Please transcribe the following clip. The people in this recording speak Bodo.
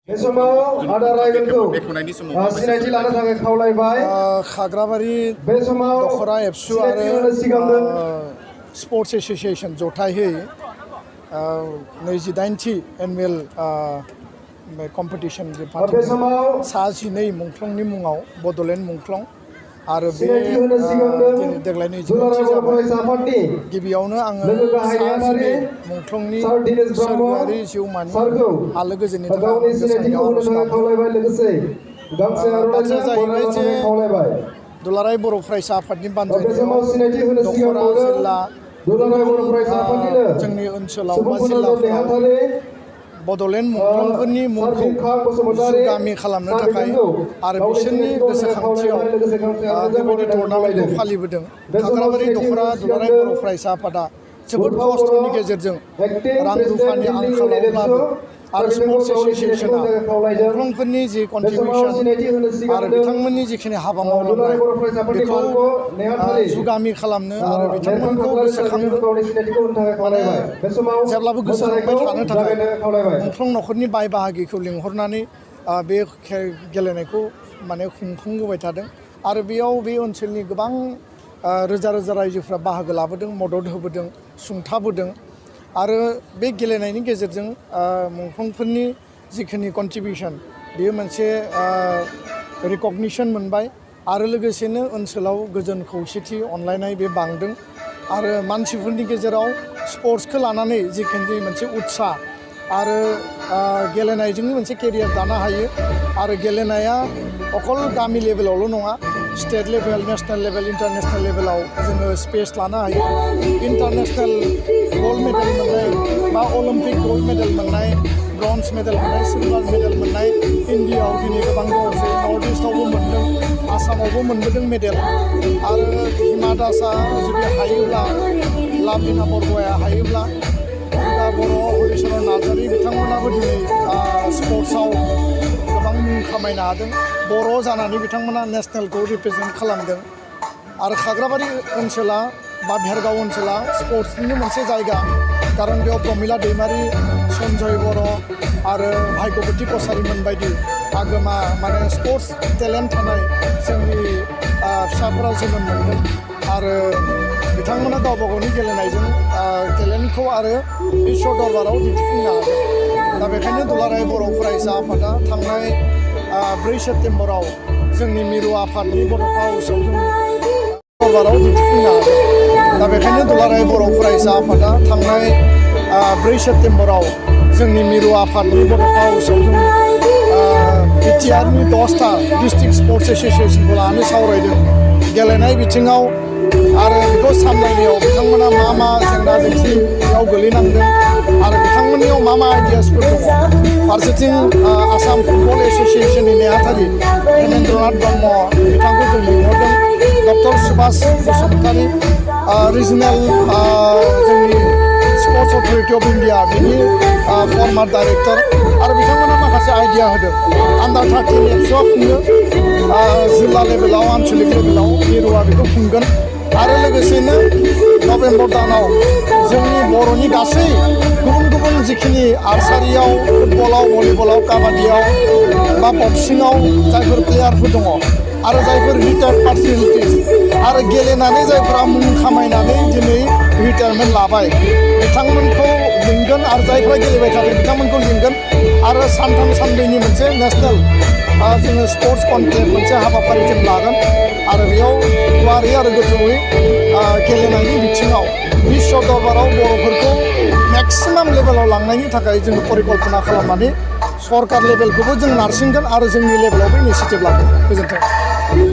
बे समाव आदार रायगोनखौ सिनायथि लानो थाखाय खावलायबाय। खाग्राबारि बे समाव दख'र एबसु आरो स्पर्ट्स एसोसिएशन जथायै 28थि एनुवेल कम्पिटिशन सा 12 मुंख्लंनि मुङाव बड'लेण्ड मुंख्लं आरो बे देग्लायनि 24 जाबाय। गिबियावनो आङो सा 12 मुंख्लंनि सोरगोआरि जिउमानि आलो गोजोननि थाखाय बाथ्राया जाहैबाय जे दुलाराय बर' फरायसा आफादनि बानजायनायाव दख'र जिल्ला जोंनि ओनसोलाव बा जिल्लाफोराव बड'लेण्ड मुंख्लंफोरनि मुंखौ जुगामि खालामनो थाखाय आरो बिसोरनि गोसोखांथियाव बेबायदि टुर्नामेन्टखौ फालिबोदों। खाग्राबारि दख'रा दुलाराय बर' फरायसा आफादा जोबोद खस्थ'नि गेजेरजों रां रुफानि आंखालावब्लाबो आरो स्पर्ट्स एसोसिएशना मुंख्लंफोरनि जि कन्ट्रिबिउसन आरो बिथांमोननि जिखिनि हाबा मावलांनाय बेखौ जुगामि खालामनो आरो बिथांमोनखौ गोसोखांनो जेब्लाबो गोसोखांबाय थानो थाखाय मुंख्लं न'खरनि बाय बाहागिखौ लिंहरनानै बे गेलेनायखौ माने खुंफुंबोबाय थादों आरो बेयाव बे ओनसोलनि गोबां रोजा रोजा रायजोफ्रा बाहागो लाबोदों, मदद होबोदों, सुंथाबोदों आरो बे गेलेनायनि गेजेरजों मुंख्लंफोरनि जिखिनि कन्ट्रिबिउसन बेयो मोनसे रिकगनिसन मोनबाय आरो लोगोसेनो ओनसोलाव गोजोन खौसेथि अनलायनाय बे बांदों आरो मानसिफोरनि गेजेराव स्पर्ट्सखौ लानानै जिखिनि मोनसे उत्साह आरो गेलेनायजोंनो मोनसे केरियार दानो हायो आरो गेलेनाया अकल गामि लेभेलावल' नङा, state level, national level, international लेभेलाव जोङो स्पेस लानो हायो। इन्टारनेशनेल गल्ड मेडेल मोननाय बा अलिम्पिक गल्ड मेडेल मोननाय, ब्रन्ज मेडेल मोननाय, सिलभार मेडेल मोननाय इन्डियाआव दिनै गोबां दङसै। नर्थ इस्टआवबो मोनदों, आसामावबो मोनबोदों मेडेल आरो हिमा दासआ जुदि हायोब्ला, लाभलिना बरग'हाया हायोब्ला, दुर्गा बर', हलिचरन नार्जारी बिथांमोनाबो दिनै स्पर्ट्सआव गोबां मुं खामायनो हादों। बर' जानानै बिथांमोना नेसनेलखौ रिप्रेजेन्ट खालामदों आरो खाग्राबारि ओनसोला बा भेरगाव ओनसोला स्पर्ट्सनिनो मोनसे जायगा, खारन बेयाव प्रमिला दैमारि, सन्जय बर' आरो भाग्यबती कसारीमोन बायदि आगोमा माने स्पर्ट्स टेलेन्ट थानाय जोंनि फिसाफोरा जोनोम मोनदों आरो बिथांमोना गावबा गावनि गेलेनायजों टेलेन्टखौ आरो बिश्व दरबाराव दिन्थिफुंनो हादों। दा बेखायनो दुलाराय बर' फरायसा आफादा थांनाय 4 सेप्तेम्बराव जोंनि मिरु आफादनि बड'फा हाउसआव जों दरबाराव दिन्थिफुंनो हादों। दा बेखायनो दुलाराय बर' फरायसा आफादा थांनाय 4 सेप्तेम्बराव जोंनि मिरु आफादनि बड'फा हाउसआव जों बिटिआरनि 10टा डिस्ट्रिक्ट स्पर्ट्स एसोसिएशनखौ लानानै सावरायदों। गेलेनाय बिथिङाव आरो बेखौ सामलायनायाव बिथांमोना मा जेंना जेंसियाव गोलैनांदों आरो बिथांमोननियाव मा आइडियासफोर दङ। फारसेथिं आसाम फुटबल एसोसिएशननि नेहाथारि हेमेन्द्रनाथ ब्रह्म बिथांखौ जों लिंहरदों, डक्टर सुभाष बसुमतारी रिजनेल जोंनि स्पर्ट्स अथरिटि अफ इन्डिया बिनि फर्मार डाइरेक्टर आरो बिथांमोना माखासे आइडिया होदों। आन्डार 13 एबसुआ खुङो, जिल्ला लेभेलाव, आन्चलिक लेभेलाव मिरुआ बेखौ खुंगोन आरो लोगोसेनो नभेम्बर दानाव जोंनि बर'नि गासै गुबुन गुबुन जिखिनि आर्सारियाव, फुटबलाव, भलिबलाव, काबादियाव बा बक्सिङाव जायफोर प्लेयारफोर दङ आरो जायफोर रिटायार्ड पार्सनेलिटिस आरो गेलेनानै जायफोरा मुं खामायनानै दिनै रिटायारमेन्ट लाबाय बिथांमोनखौ लिंगोन आरो जायफोरा गेलेबाय थादों बिथांमोनखौ लिंगोन आरो सानथाम सानब्रैनि मोनसे नेसनेल जोङो स्पर्ट्स कन्टेस्ट मोनसे हाबाफारि जों लागोन आरो बेयाव गुवारै आरो गोथौयै गेलेनायनि बिथिङाव बिश्व दरबाराव बर'फोरखौ मेक्सिमाम लेभेलाव लांनायनि थाखाय जोङो परिकल्पना खालामनानै सरकार लेभेलखौबो जों नारसिनगोन आरो जोंनि लेभेलावबो इनिसिएटिभ लागोन। गोजोन्थों।